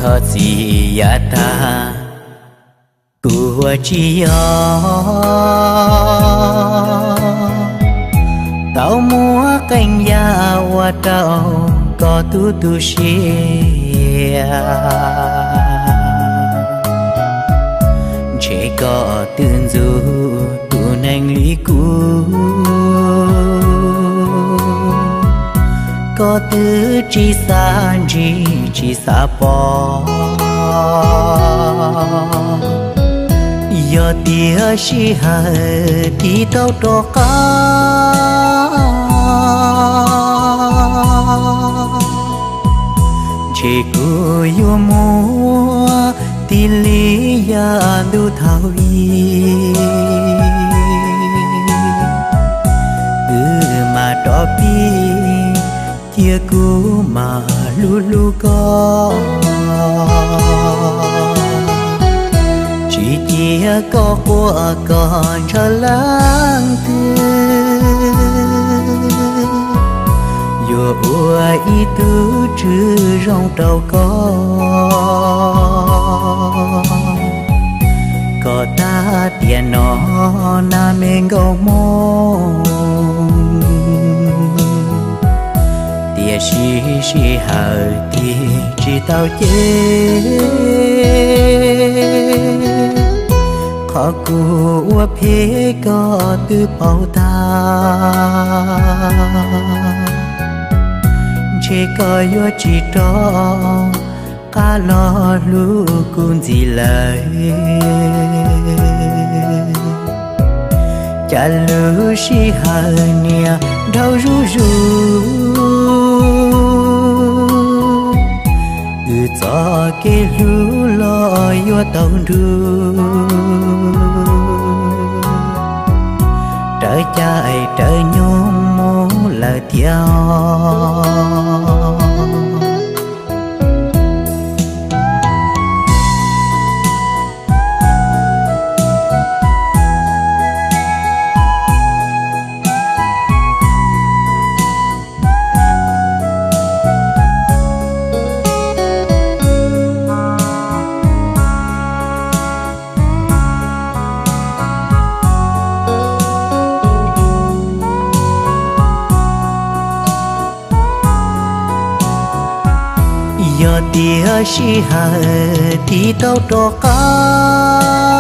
Koj txiv yav tag kuv ua tsis yog, tau muab qee yam ua rau koj tu tu siab. Ntshe koj twb ntxub tus neeg li kuv, koj twb tsis xav ntsia tsis xav pom. Yog tias sij hawm tiv tau rov qab, ntshe kuv yuav muab tig li yam ntuj thaum i. Wb mam rov pib, cia kuv mam hlub hlub koj. Tsis cia koj quaj koj ntshaw leej twg, yuav ua ib tug tswv zoo rau koj. Koj tag tiam no nag me nkauj Hmoob, tiam sis sij hawm tig tsis tau cev. Qhov kuv ua phem koj twb paub tag, ntshe koj yuav tsis rov qab los hlub kuv ntxiv lawm. Cas lub sij hawm niaj dhau zuj zus, wb txoj kev hlub los yuav tau nrug, raws caij raws nyoog mus lawm thiab. Yog tias sij hawm tiv tau rov qab,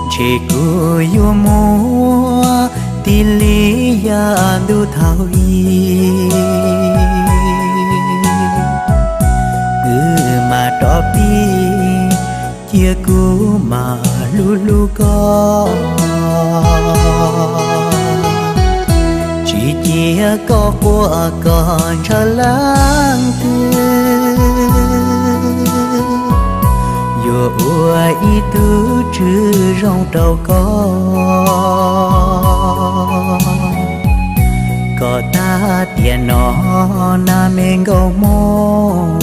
ntshe kuv yuav muab tig li yam ntuj thaum i. Wb mam rov pib, cia kuv mam hlub hlub koj. Tsis cia koj quaj koj ntshaw leej twg, yuav ua ib tug tswv zoo rau koj. Koj tag tiam no nag me nkauj Hmoob,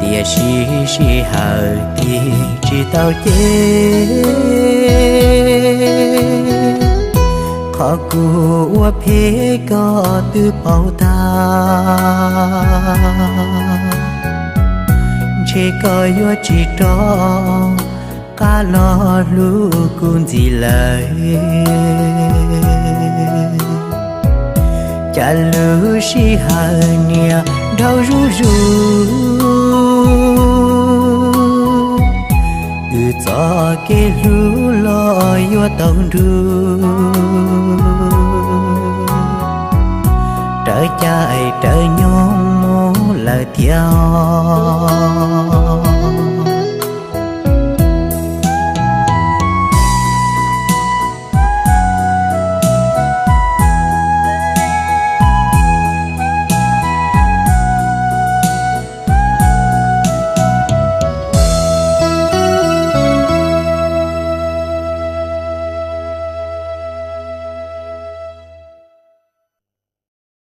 tiam sis sij hawm tig tsis tau cev. Qhov kuv ua phem koj twb paub tag, ntshe koj yuav tsis rov qab los hlub kuv ntxiv lawm. Cas lub sij hawm niaj dhau zuj zus, wb txoj kev hlub los yuav tau nrug, raws caij raws nyoog mus lawm thiab.